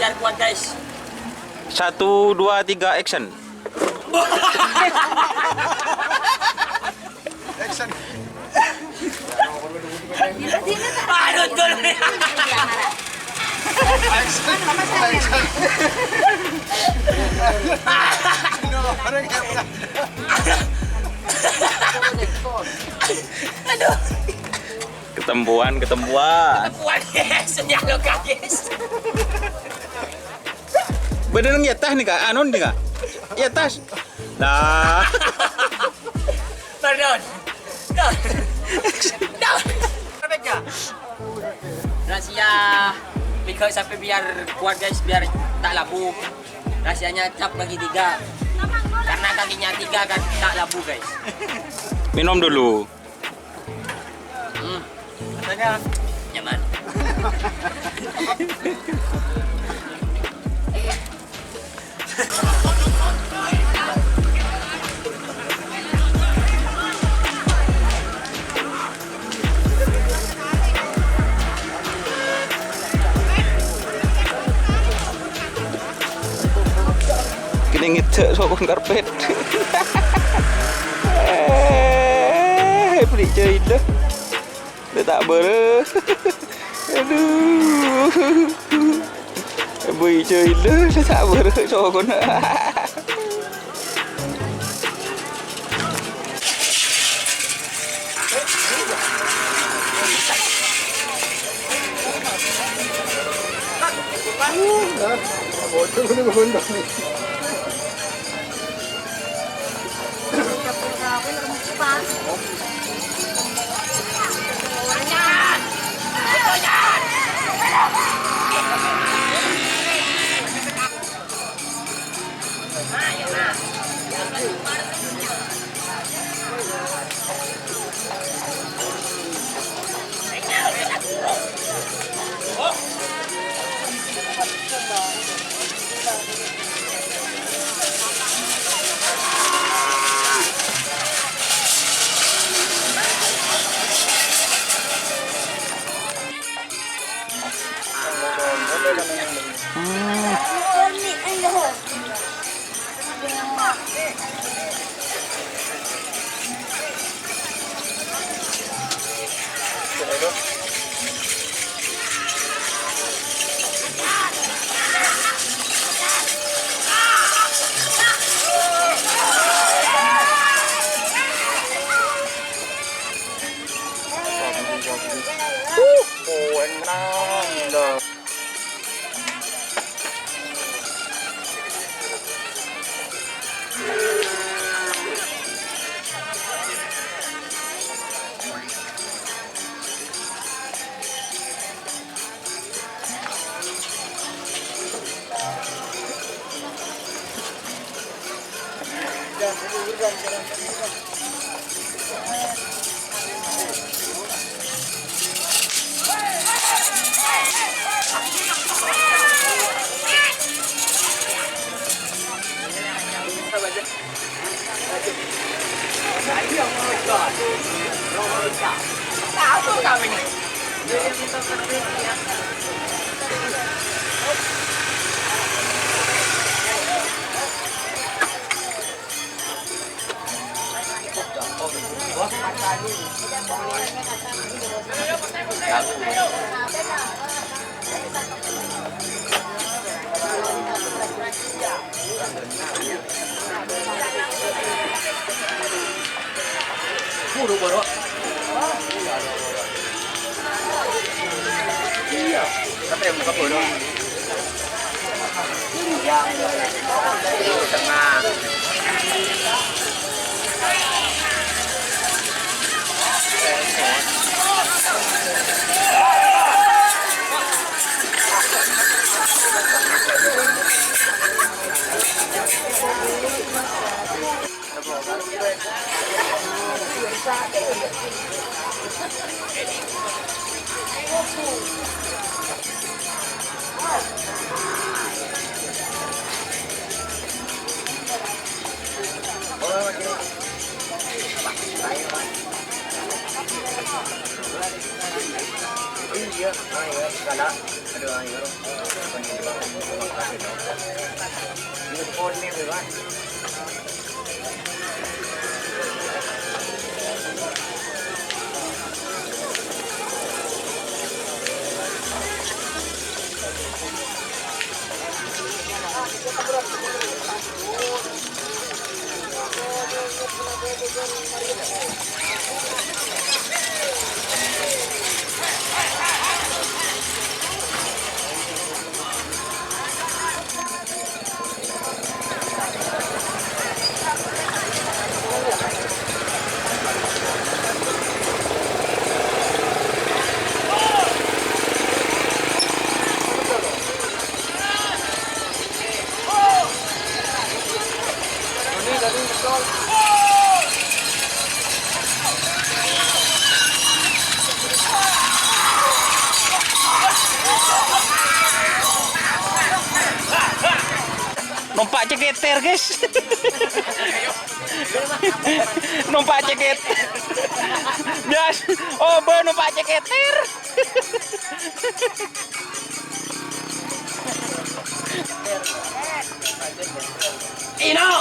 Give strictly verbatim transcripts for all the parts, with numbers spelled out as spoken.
Biar kuat, guys. Satu, dua, tiga, action. Action. Aduh, tuh. Action. Action. No, orang yang Aduh. Ketempuan, ketempuan. Ketempuan, guys. Nyalo, guys. Bener nggak, tas nih, Kak? Anu nih, Kak? Iya, tas. Nah. Pardon. Dah. Dah. Rahasia Mika sampai biar kuat, guys, biar tak labu. Rahasianya cap kaki tiga. Karena kakinya tiga kan tak labu, guys. Minum dulu. Hmm. Rasanya nyaman. Kènè' ngèdhâ' sokon karpet. Eh, bâli' jâilâ. Lè ta' bârâ'. Aduh. Bâli' jâilâ, lè ta' bârâ' sokon. Buru, buru. Iya. Tapi yang buka buru. Tengah. Iya, ayo, galak. Aduh, ayo. Nompa' ceketer, guys. Nompa' ceket. Jas, oba nompa' ceketer. Ino.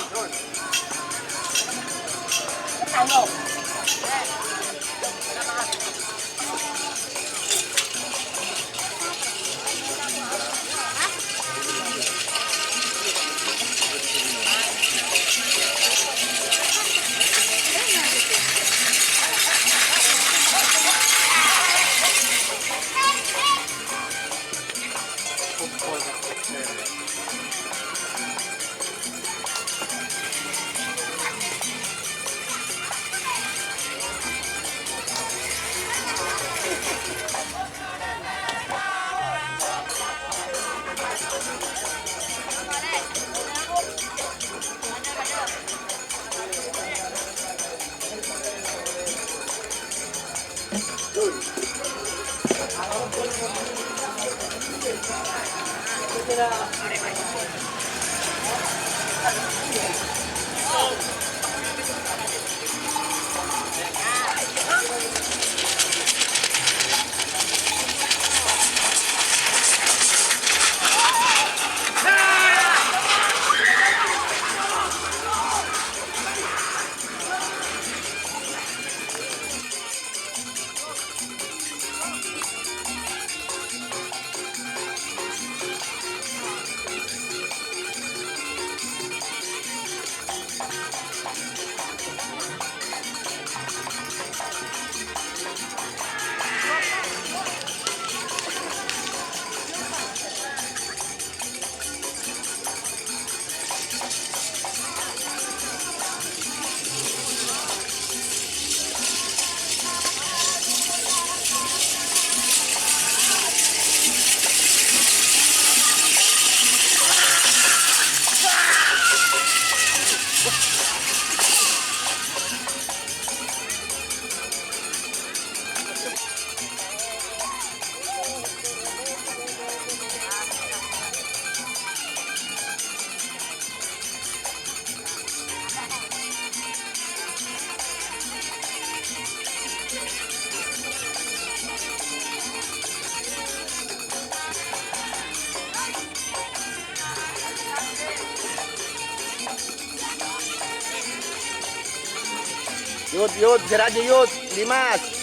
Yud, Yud, Siraji, Yud, Dimas.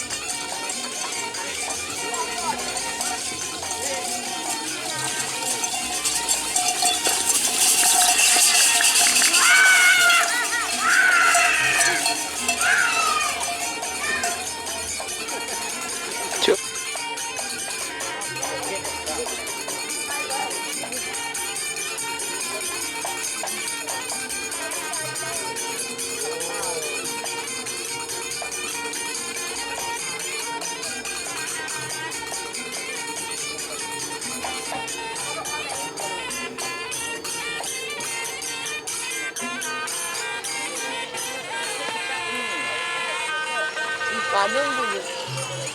Padahal